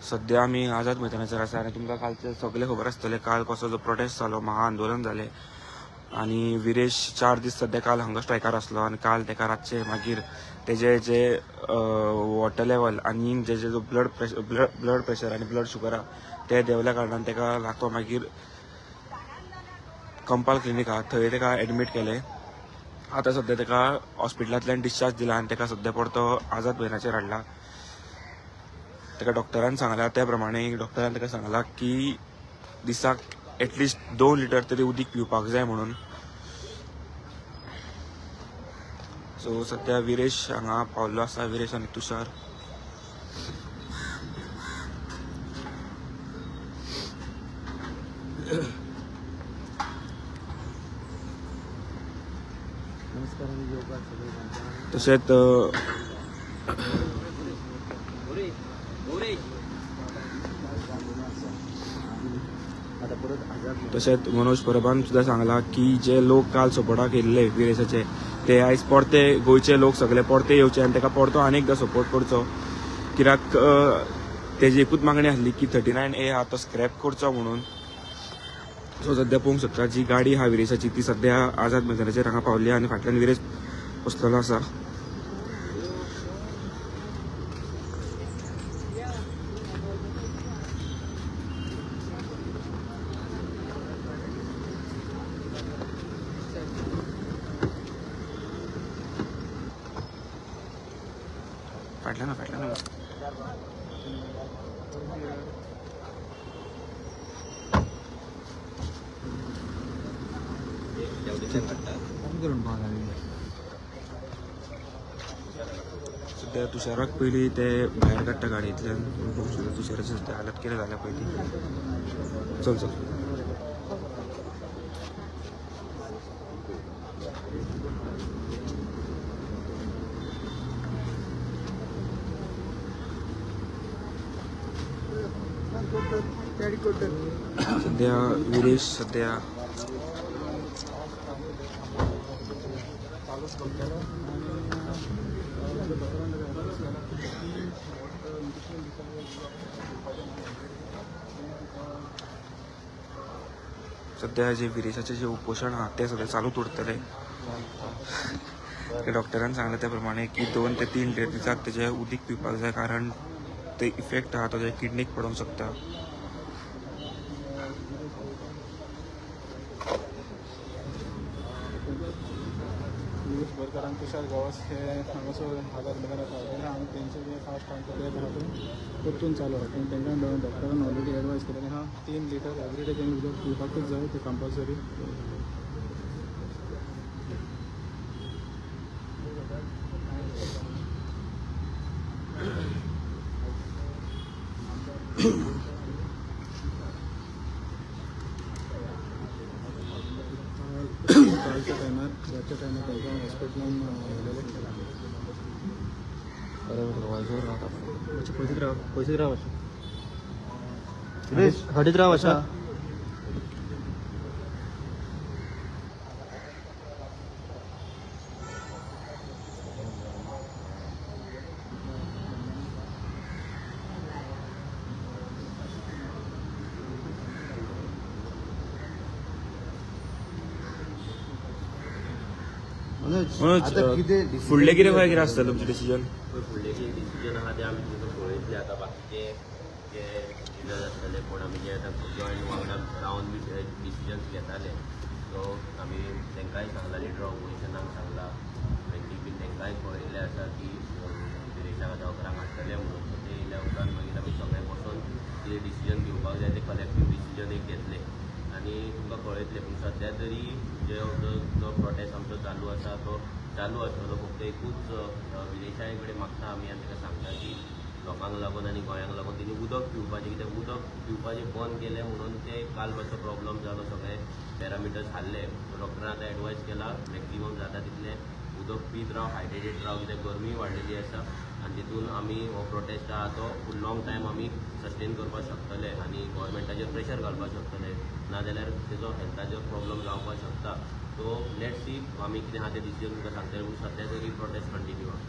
सध्या आमी आझाद मैदानाचेर आसा आनी तुमकां कालचें सगळें खबर आसतलें. काल कसो जो प्रोटेस्ट जालो, महाआंदोलन जालें आनी विरेश 4 दीस सध्या काल हंगर स्ट्रायकार आसलो आनी काल तेका रातचे मागीर तेजे जे वॉटर लेवल आनी जेजे जो ब्लड प्रेशर आनी ब्लड शुगर आहा ते देंवल्या कारणान तेका लागतो मागीर कंपाल क्लिनीक आहा थंय तेका एडमीट केलें. आतां सध्या तेका हॉस्पिटलांतल्यान डिस्चार्ज दिला आनी तेका सध्या परतो आझाद मैदानाचेर हाडला. तेका डॉक्टरान सांगला त्या प्रमाणे डॉक्टरान तेका सांगला की दिसाक एटलिस्ट 2 लिटर तरी उदीक पिवपाक जाय म्हणून. सो सध्या विरेश हांगा पावल्लो आसा, विरेश आनी तुषार. तशेंच तशेंच मनोज परबान सुद्दां सांगला की जे लोक काल सपोर्टाक येयल्ले विरेशाचे ते आयज परते गोंयचे लोक सगळे परते येवचे आनी तेका परतो आनी एकदां सपोर्ट करचो. कित्याक तेजी एकूच मागणी आसली की 39A आहा तो स्क्रॅप करचो म्हणून. सो सध्या पळोवंक शकता जी गाडी आहा विरेशाची ती सध्या आझाद मैदानाचेर हांगा पावली आनी फाटल्यान विरेश बसलेलो आसा. फाटल्यान फाटल्यान सध्या तुषाराक पयलीं ते भायर काडटा गाडयेंतल्यान. पळोवंक शकता तुषाराची सध्या हालत कितें जाल्या पयलीं. चल चल. सध्या विरेश सध्या सध्या जे विरेशाचे जे उपोषण आहा ते सध्या चालूच उरतले. डॉक्टरान सांगलें त्या प्रमाणे की 2 ते 3 लिटर दिसाक तेजे उदीक पिवपाक जाय, कारण ते इफेक्ट आहा तो किडनीक पडोंक शकता. विरेश बोरकर आनी तुषार गांवस हे हांगासर आझाद मैदानार पावले आनी तेंचे जे फास्ट आमकां ते आहा ते परतून चालू आहा. पूण तांकां डॉक्टरान ऑलरेडी एडवायज केलेलें आहा 3 लिटर एवरी डे तेणी उदक पिवपाकूच जाय, ते कंपल्सरी. कालच्या टायमार रातच्या टायमार तांकां हॉस्पिटलान व्हेलेलें. पयशीत राव, पयशीत राव अशें. हडीत राव अशा. मनोज, फुडलें कितें खंय कितें आसतलें तुमचें डिसिजन? फुडले जे डिसिजन आहा ते आमी तुमकां पळयतले. आतां बाकीचे जे लिडर्स आसतले कोण आमी जे आतां जॉयंट वांगडा रावन बी डिसिजन्स घेताले, सो आमी तांकांय सांगला, लिडर ऑपोजिशनाक सांगला, मागीर बीन तांकांय कळयल्लें आसा की विरेशाक आतां 11 हाडटले म्हणून. सो ते येयल्या उपरांत मागीर आमी सगळे बसून कितें डिसिजन घेवपाक जाय ते कलेक्टीव डिसिजन एक घेतले आनी तुमकां कळयतले. पूण सद्या तरी जे जो प्रोटेस्ट आमचो चालू आसा तो चालू आसतलो. फक्त एकूच विरेशा कडेन मागता आमी आनी ताका सांगता की लोकांक लागून आनी गोंयांक लागून तेणी उदक पिवपाचें, कित्याक उदक पिवपाचें बंद केलें म्हणून ते काल मातसो प्रॉब्लम जालो, सगळे पॅरामिटर्स हाल्ले. सो डॉक्टरान आतां एडवायज केला मॅक्सिमम जाता तितलें उदक पीत राव, हायड्रेटेड राव, कित्याक गरमी वाडलेली आसा आनी तितून आमी हो प्रोटेस्ट आहा तो फूल लॉंग टायम आमी सस्टेन करपाक शकतले आनी गोवोरमेंटाचेर प्रेशर घालपाक शकतले. नाजाल्यार तेजो हेल्थाचेर प्रॉब्लम जावपाक शकता. सो let see आमी कितें आहा तें डिसिजन तुमकां सांगतले, पूण सद्या तरी प्रोटेस्ट कंटिन्यू आहा.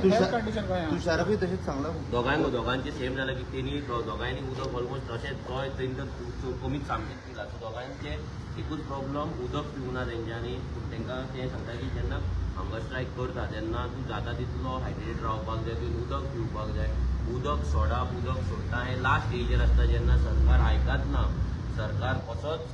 हेल्थ कंडिशन काय आहा? तुषारकूय तशेंच सांगला. दोगांक दोगांचे सेम जालें की तेणी दोगांयनी उदक ऑलमोस्ट तशेंच, तोय तेणी तर कमीच सामकेंच पिला. सो दोगांयचे एकूच प्रॉब्लम, उदक पिवना तेंच्यांनी. पूण तांकां तें सांगता की जेन्ना हंगर स्ट्रायक करता तेन्ना तूं जाता तितलो हायड्रेटेड रावपाक जाय, तुवें उदक पिवपाक जाय. उदक सोडप, उदक सोडटा हें लास्ट स्टेजीर आसता, जेन्ना सरकार आयकत ना, सरकार कसोच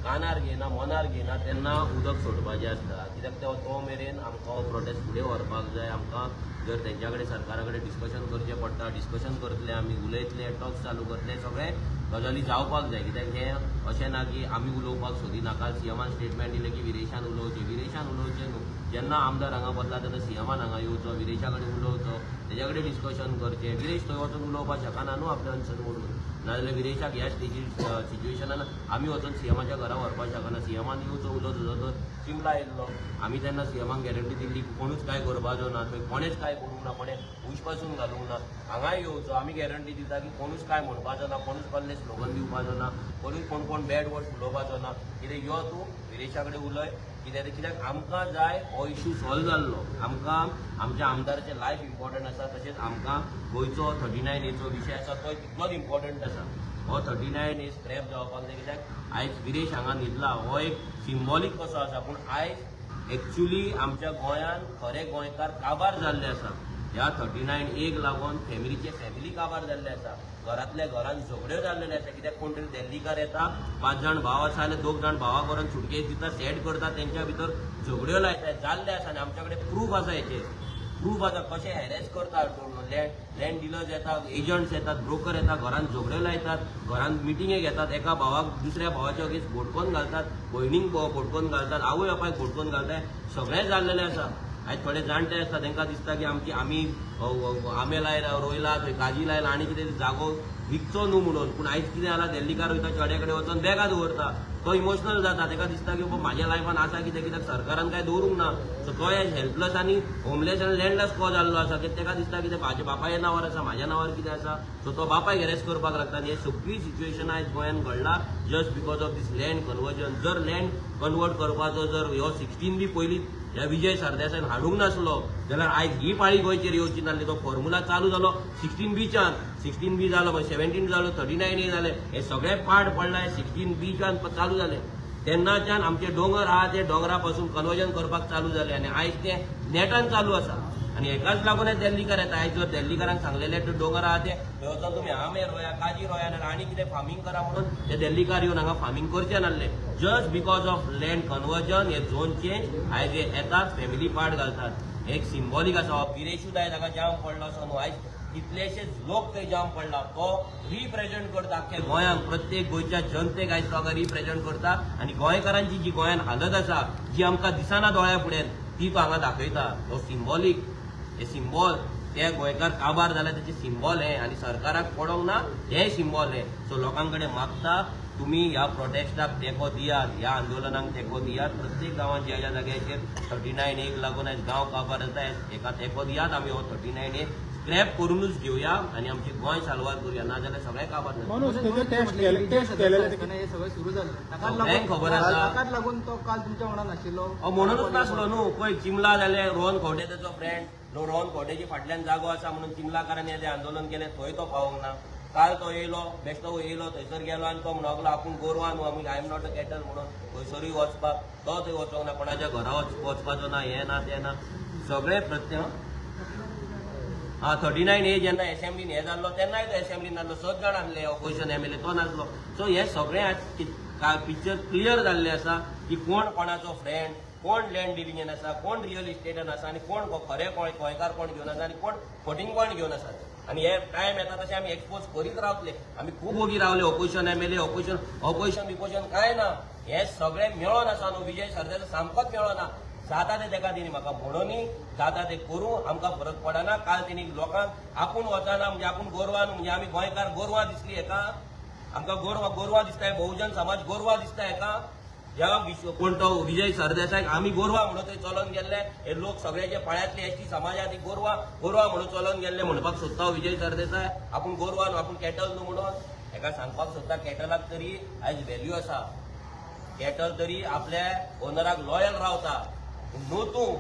कानार घेयना, मनार घेयना, तेन्ना उदक सोडपाचें आसता. कित्याक तो तो मेरेन आमकां हो प्रोटेस्ट फुडें व्हरपाक जाय. आमकां जर तेंच्या कडेन, सरकारा कडेन डिस्कशन करचें पडटा, डिस्कशन करतले आमी, उलयतले, टॉक्स चालू करतले, सगळे गजाली जावपाक जाय. कित्याक हें अशें ना की आमी उलोवपाक सोदिना. काल सीएमान स्टेटमेंट दिलें की विरेशान उलोवचें. विरेशान उलोवचें न्हू. जेन्ना आमदार हांगा बसला तेन्ना सीएमान हांगा येवचो, विरेशा कडेन उलोवचो, तेज्या कडेन डिस्कशन करचें. विरेश थंय वचून उलोवपाक शकना न्हू आपलें अनशन मोडून. नाजाल्यार विरेशाक ह्या स्टेजीर सिच्युएशनान आमी वचून सीएमाच्या घरा व्हरपाक शकना. सीएमान येवचो, उलोवचो. तो चिमला येयल्लो, आमी तेन्ना सीएमाक गॅरंटी दिल्ली की कोणूच कांय करपाचो ना. थंय कोणेच कांय करूंक ना, कोणें उश पासून घालूंक ना. हांगाय येवचो, आमी गॅरंटी दिता की कोणूच कांय म्हणपाचो ना, कोणूच कसले स्लोगन दिवपाचो ना, कोणूच कोण कोण बॅड वर्ड्स उलोवपाचो ना. कितें यो तूं विरेशा कडेन उलय कितें तें. कित्याक आमकां जाय हो इशू सॉल्व जाल्लो. आमकां आमच्या आमदाराचें लायफ इम्पॉर्टंट आसा, तशेंच आमकां गोंयचो 39Aचो विशय आसा तो तितलोच इम्पॉर्टंट आसा. हो 39A scrap जावपाक जाय. कित्याक आयज विरेश हांगा न्हिदला हो एक सिंबॉलीक कसो आसा, पूण आयज एक्च्युली आमच्या गोंयांत खरे गोंयकार काबार जाल्ले आसा. ह्या 39Aक लागून फॅमिलीचे फॅमिली काबार जाल्ले आसा, घरांतल्या घरान झगड्यो जाल्लेले आसा. कित्याक कोण तरी दिल्लीकार येता, पांच जाण भाव आसा जाल्यार दोग जाण भावा करून सुटकेस दिता, सेट करता, तेंच्या भितर झगड्यो लायता, जाल्ले आसा. आनी आमच्या कडेन प्रूफ आसा, हेचेर प्रूफ आसा, कशें हॅरेस करता. लँड डिलर्स येतात, एजंट्स येतात, ब्रोकर येतात, घरान झगड्यो लायतात, घरान मिटिंगे घेतात, एका भावाक दुसऱ्या भावाच्या अगेन्स्ट भोडकोन घालतात, भयणींक भोडकोन घालतात, आवय बापायक भोडकोन घालतात, सगळें जाल्लेलें आसा. आयज थोडे जाणटे आसता, तांकां दिसता की आमची आमी आंबे लायला, रोयला, थंय काजी लायला आनी कितें जागो विकचो न्हू म्हणून. पूण आयज कितें जाला, दिल्लीकार वयता, चेड्या कडेन वचोन बॅगां दवरता, तो इमोशनल जाता. ताका दिसता की बाबा म्हाज्या लायफान आसा कितें, कित्याक सरकारान कांय दवरूंक ना. सो तो हेल्पलस आनी होमलेस आनी लँडलेस को जाल्लो आसा की ताका दिसता कितें म्हाज्या बापाय नांवार आसा, म्हाज्या नांवार कितें आसा. सो तो बापायक हॅरेस करपाक लागता. आनी हे सगळी सिच्युएशन आयज गोंयान घडला just because of this land conversion. जर लँड कन्वर्ट करपाचो जर ह्यो 16B पयलीं ह्या विजय सरदेसायान हाडूंक नासलो जाल्यार आयज ही पाळी गोंयचेर येवची नासली. तो फॉर्मुला चालू जालो 16Bच्यान, 16B जालो, मागीर 17 जालो, 39A जाले, हे सगळे पाड पडला. 16Bच्यान चालू जाले तेन्नाच्यान आमचे दोंगर आहा ते दोंगरा पासून कन्वर्जन करपाक चालू जाले आनी आयज ते नेटान चालू आसा. आनी हेकाच लागून हे दिल्लीकार येता. आयज जर दिल्लीकारांक सांगलेले ते दोंगर आहा ते थंय वचोन तुमी आंबे रोया, काजी रोया नाल्यार आनी कितें फार्मींग करा म्हणून, ते दिल्लीकार येवन हांगा फार्मींग करचे नासले. Just because of land conversion, हे झोन चेंज, आयज हे येतात, फॅमिली पार्ट घालतात. एक सिंबॉलीक आसा. हो विरेशूच आयज हांगा जाम पडलो असो न्हू, आयज कितलेशेच लोक थंय जाम पडला. तो रिप्रेझेंट करता आख्या गोंयांक, प्रत्येक गोंयच्या जनतेक आयज तो हांगा रिप्रेझेंट करता. आनी गोंयकारांची जी गोंयान हालत आसा, जी आमकां दिसना दोळ्या फुडें, ती तो हांगा दाखयता. तो सिंबॉलीक, हे सिंबॉल ते गोंयकार काबार जाल्या तेचे सिंबॉल हे आनी सरकाराक पडोंक ना हे सिंबॉल हे. सो लोकां कडेन मागता, तुमी ह्या प्रोटेस्टाक तेंको दियात, ह्या आंदोलनाक तेंको दियात. प्रत्येक गांवांत ज्या ज्या जाग्याचेर 39Aक लागून आयज गांव काबार जाता हेका तेंको दियात. आमी हो 39A scrap करूनच घेवया आनी आमचें गोंय साल्वार करुया, नाजाल्यार सगळें काबार जातलें. मनोज, तेजे टेस्ट केले, टेस्ट केलेले? हे सगळें सुरू जालें. ताकाच सगळ्यांक खबर आसा. ताकाच लागून तो काल तुमच्या वांगडा नाशिल्लो. अहो, म्हणूनच नासलो न्हू. पळय, चिमला जालें, रोहन खंवटे तेचो फ्रेंड, रोहन खंवटेच्या फाटल्यान जागो आसा म्हणून चिमलाकारांनी हें आंदोलन केलें, थंय तो पावोंक ना. काल तो येयलो, बेश्टो येयलो, थंयसर गेलो आनी तो म्हणूंक लागलो आपूण गोरवां न्हू आमी, I am not a cattle म्हणून थंयसरूय वचपाक तो थंय वचोंक ना. कोणाच्या घरा वचपाचो ना, हें ना, तें ना, सगळें प्रत्येक. हा, 39A जेन्ना एसेंब्लीन हें जाल्लो तेन्नाय तो एसेंब्लीन नासलो. सत जाण आसले ऑपोजिशन एमएलए, तो नासलो. सो हे सगळें आज पिक्चर क्लियर जाल्लें आसा की कोण कोणाचो फ्रेंड, कोण लँड डिलिंगेन आसा, कोण रियल इस्टेटान आसा आनी कोण खरे गोंयकार कोण घेवन आसा आनी कोण फटींगपण घेवन आसा. आनी हे टायम येता तशें आमी एक्सपोज करीत रावतले. आमी खूब ओगी रावले. ऑपोजिशन एमएलए, ऑपोजिशन ऑपोजिशन बिपोजिशन कांय ना, हे सगळे मेळोन आसा न्हू. विजय सरदेसाय सामकोच मेळोना. जाता ते तेका तेणी म्हाका म्हणून जाता ते करूं, आमकां फरक पडना. काल तेणी लोकांक आपूण वचना म्हणजे आपूण गोरवां न्हू, म्हणजे आमी गोंयकार गोरवां दिसली हेका? आमकां गोरवां गोरवां दिसताय? बहुजन समाज गोरवां दिसता हेका? ह्या विश्व कोण तो विजय सरदेसाय आमी गोरवां म्हणून थंय चलोन गेल्ले हे लोक सगळ्याचे पाळ्यांतले एसटी समाजात ही गोरवां गोरवां म्हणून चलोन गेल्ले म्हणपाक सोदता हो विजय सरदेसाय. आपूण गोरवां न्हू, आपूण कॅटल न्हू म्हणून हेका सांगपाक सोदता. कॅटलाक तरी आयज व्हॅल्यू आसा, कॅटल तरी आपल्या ओनराक लॉयल रावता. न्हू तूं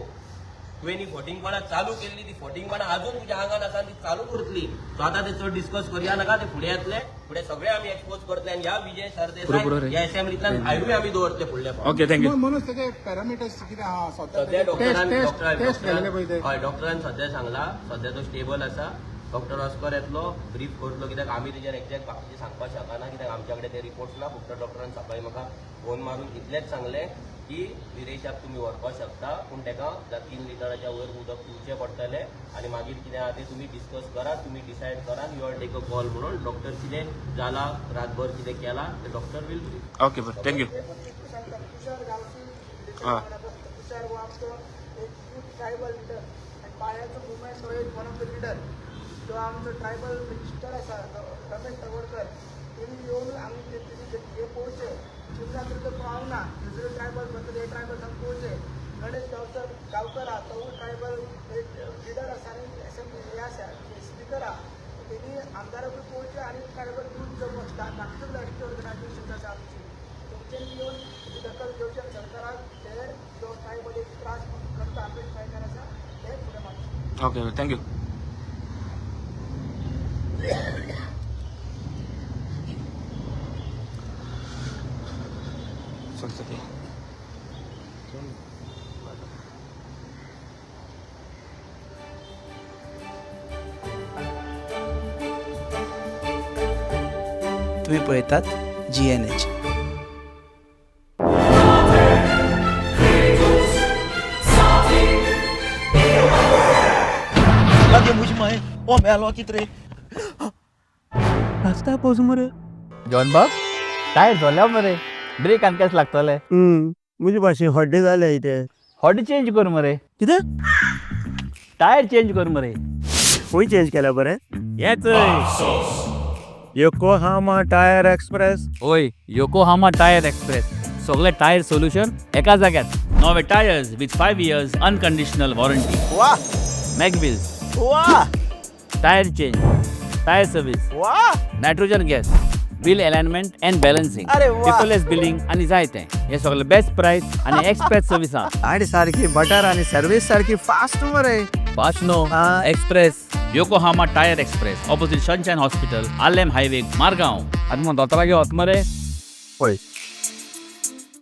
तुवें ही फटींगपणां चालू केल्ली, ती फटींगपणां अजून तुज्या आंगान आसा आनी ती चालूच उरतली. सो आतां ते चड डिस्कस करया नाका, ते फुडें येतले, फुडें सगळे आमी एक्सपोज करतले आनी ह्या विजय पुरो पुरो सरदेसाय रे. ह्या असेंब्लींतल्यान भायरूय आमी दवरतले फुडल्या फावट. Okay, thank you. Manoj, तेजे पॅरामिटर्स कितें आहा सध्या सध्या? डॉक्टरान टेस्ट टेस्ट केलेले पळय ते. हय, डॉक्टरान सध्या सांगला सध्या तो स्टेबल आसा. डॉक्टर ऑस्कर येतलो, ब्रीफ करतलो, कित्याक आमी तेजेर एक्झॅक्ट बाकीचें सांगपाक शकना कित्याक आमच्या कडेन ते रिपोर्ट्स ना. फक्त डॉक्टरान सकाळी म्हाका फोन मारून इतलेंच सांगलें की विरेशाक तुमी व्हरपाक शकता, पूण ताका 3 लिटराच्या वयर उदक पिवचें पडटलें आनी मागीर कितें आहा तें तुमी डिस्कस करा, तुमी डिसायड करा, you all take a call म्हणून. डॉक्टर कितें जाला, रातभर कितें केलां तें डॉक्टर will brief. Okay, बरें, thank you. तुषार गावसी. हा. तुषार हो आमचो एक यूथ ट्रायबल लिडर आनी पाळ्याचो मुवमेंट हो एक one of the leader. तो आमचो ट्रायबल मिनिस्टर आसा रमेश तवडकर, तेणी येवन आमी तेणी हे पळोवचें. चिमणा तर तो पावना, दुसरे ट्रायबल म्हणटा ते ट्रायबल पळोवचें. गणेश गांवकर गांवकर आहा, तोवूय ट्रायबल एक लिडर आसा आनी एसेंब्ली हे आसा, स्पिकर आहा. तेणी आमदाराकूय पळोवचें आनी ट्रायबल यूथ जो बाकीचे राजकीय ऑर्गनायझेशन आसा आमची, तेंच्यांनी येवन तेजी दखल घेवची आनी सरकाराक ते जो ट्रायबल एक त्रास करता आंबेड पायकार आसा ते फुडें मागचे. Okay, thank you. चल चल. तुम्ही पळयतात जीएनएच. जॉन बाब, टायर जोल्या मरे, ब्रेक आनी लागतले. म्हजे भाशेन हड्डे जाले ते. हॉट चेंज कर मरे. कितें? टायर चेंज कर मरे. खंय चेंज केल्या बरें? येच. Yokohama tyre express. ओय, योकोहामा टायर एक्सप्रेस, सगळे टायर सोल्युशन एका जाग्यार. नवे tyres with 5 years unconditional warranty. वा. मॅग व्हील्स. वा. Tyre change, tyre service. वा. Nitrogen gas, wheel alignment and balancing. अरे वा. पेपरलेस बिलिंग आनी जायते. हे सगळे बेस्ट प्रायस आनी एक्सप्रेस सर्विसा. आणि सारखी बटर आणि सर्व्हिस सारखी फास्ट मरे. Fast no. हा. Express, Yokohama tyre express, opposite Sunshine hospital, Arlem highway, Margao. आतां मग दोतोरागे वच मरे. पळय.